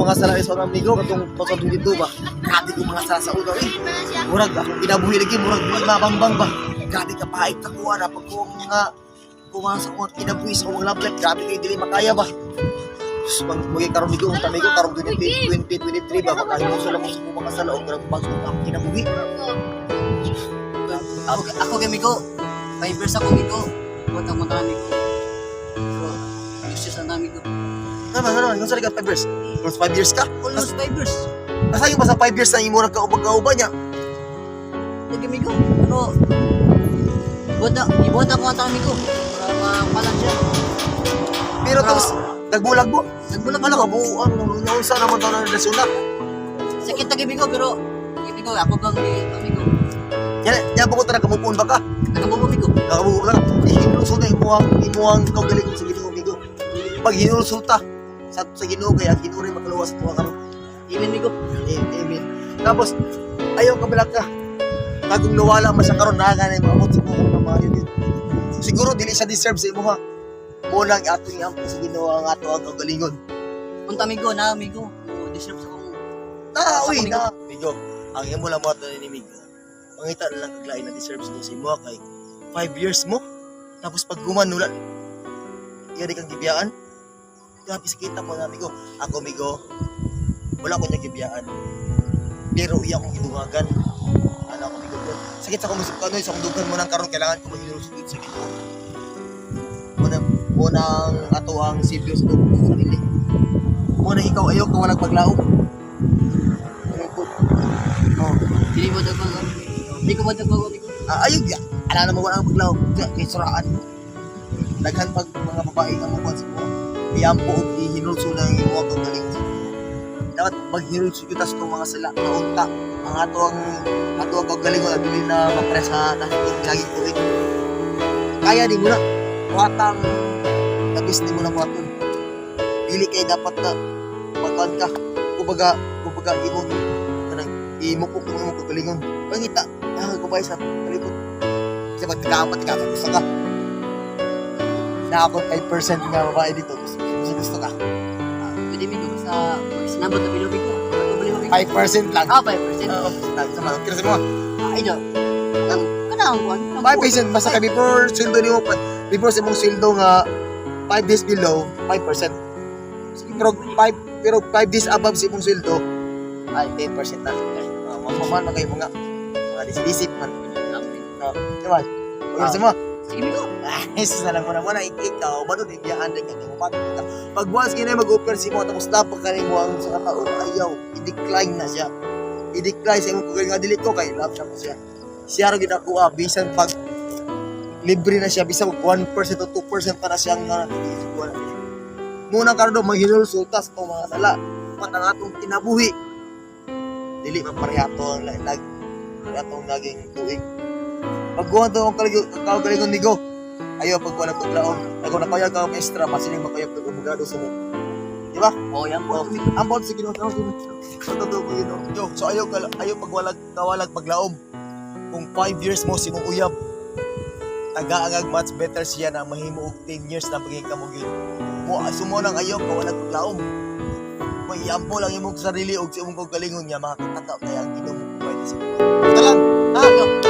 mga sala sa amigo katong 2022 ba. Grabe ko mga sala sa una eh. Murag akong kinabuhi lagi, murag mabangbang ba. Grabe ka pait ka kuha na pag kuha mga kuha sa akong kinabuhi sa akong love life. Grabe kayo dili makaya ba. Sus, mang mugay karon migo, ang tamigo karon 20 2023 ba, makahimuso lang mo sa akong mga sala og grabe bago ang kinabuhi. Ako kay Migo, 5 years ako, Migo. Buhat ang mga Migo. Pero, useless na Migo. Ano ba, ano ba, ka 5 years? Almost 5 years ka? Almost 5 years. Nasayo ba sa 5 years na imong nagkaubag kauban niya? Lagi, Migo. Pero, buhat na, ibuhat ako ang Migo. Para makalan siya. Pero tapos, nagbulag mo. Nagbulag Ano ako. ka, buo, ano, naunsa naman taon ng relasyon na. Sakit na Migo, pero, Migo, ako bang amigo. Yan, yan, bukod na nakamupuan ba ka? Nakabubo, Migo. Nakamupuan ka. Ihinulso na imuang kaugalingon sa Ginoo, amigo. Pag hinulsulta sa Ginoo, kaya ang Ginoo rin makaluwas sa tuwa karon. Amen, Migo. Amen. Tapos, ayaw ka balak ka. Kagong nawala man siya karon, naa na maabot sa buong ng mga yun. Siguro dili siya deserve sa imuha. Mo lang atong iampo sa Ginoo ang ato ang kaugalingon. Punta, Migo, na, Migo. Oh, deserve sa akong Na, uy, na. Migo, ang imo lang mo ato ni Migo. Pangita na lang kaglain na deserve sa imo kay 5 years mo. Tapos pag guman wala iya di kang gibiyaan. Grabe sakita mo na, amigo. Ako, amigo, wala ko niya gibiyaan. Pero iya akong gidungagan. Ano ako, amigo? Sakit sa akong isip kanoy, sa akong dugan mo nang karon kailangan ko maghinulsod sa Ginoo. Muna, munang ato ang sibyo sa dugo sa sarili. Muna ikaw ayaw ka walang paglaom. Ano po? Oh. Dili mo dagwag. Di ko madagwag, amigo. Ah, ayaw, ya. Ala na mo walang paglaom. Kaya kay suraan. Daghan pag mga babae nga mo sa mo. Iyampo og ihinulso na ang imo ang galing sa Ginoo. Dapat maghinulso gyud tas itong mga sala na unta. Ang ato ang kagalingon na dili na mapres sa nasitong laging tuig. Kaya di mo na kuhatang labis ni mo na kuhaton. Dili kay dapat na pagkuhan ka. Kumbaga imong kanang imo ko kung imong kagalingon. Pangita, ah, kubay sa palibot. Kasi pagkakamat ka, gusto ka. Na ako 5% nga babae dito. Gusto, gusto, gusto ka. Ah, pwede, Migo, basta magsinabot na bilo, Migo. Problema, Migo. 5% lang. Ah, 5%. Oo, lang. Sama, kira sa mga. Ah, ino. Ang kanang kuan. 5% basta ka before sweldo nimo pa, before sa imong sweldo nga 5 days below, 5%. Pero 5 pero 5 days above sa imong sweldo, ay 10% na. Mamamahal man kayo mga disip man. Oh, di ba? Okay, sa mga. Sige, Migo. Ah, Jesus na lang muna muna ikaw ba doon ibiyaan rin ka mo ka. Pag once kina mag-offer si mo tapos dapat ka mo ang sa katao ayaw, i-decline na siya. I-decline sa imong kagalingon nga dili ko kay love siya ko siya. Siya ra gid ako ah, bisan pag libre na siya bisan pag 1% o 2% pa na siya nga wala. Muna karon maghinulsulta sa itong mga sala. Pat ang atong kinabuhi. Dili man pareha ato ang lag atong naging tuig. Pagkuha to ang kagalingon migo. Ayaw pag wala paglaom. Ako na kaya ka maestra, masiling makayap kag abogado sa mo. Di ba? Oh, yan po. Oh, ang bawat sa Ginoo, tawag Ginoo. Sa totoo ko Ginoo. Yo, so ayaw ka ayaw pag wala kawalag paglaom. Kung 5 years mo si mong uyab, tagaangag much better siya na mahimo og 10 years na pagiging kamo gyud. Mo sumo nang ayaw kawalag paglaom. May iampo lang imong sarili og sa imong kaugalingon nga makakataka kaya ang Ginoo mo pwede sa. Ito lang. Ha?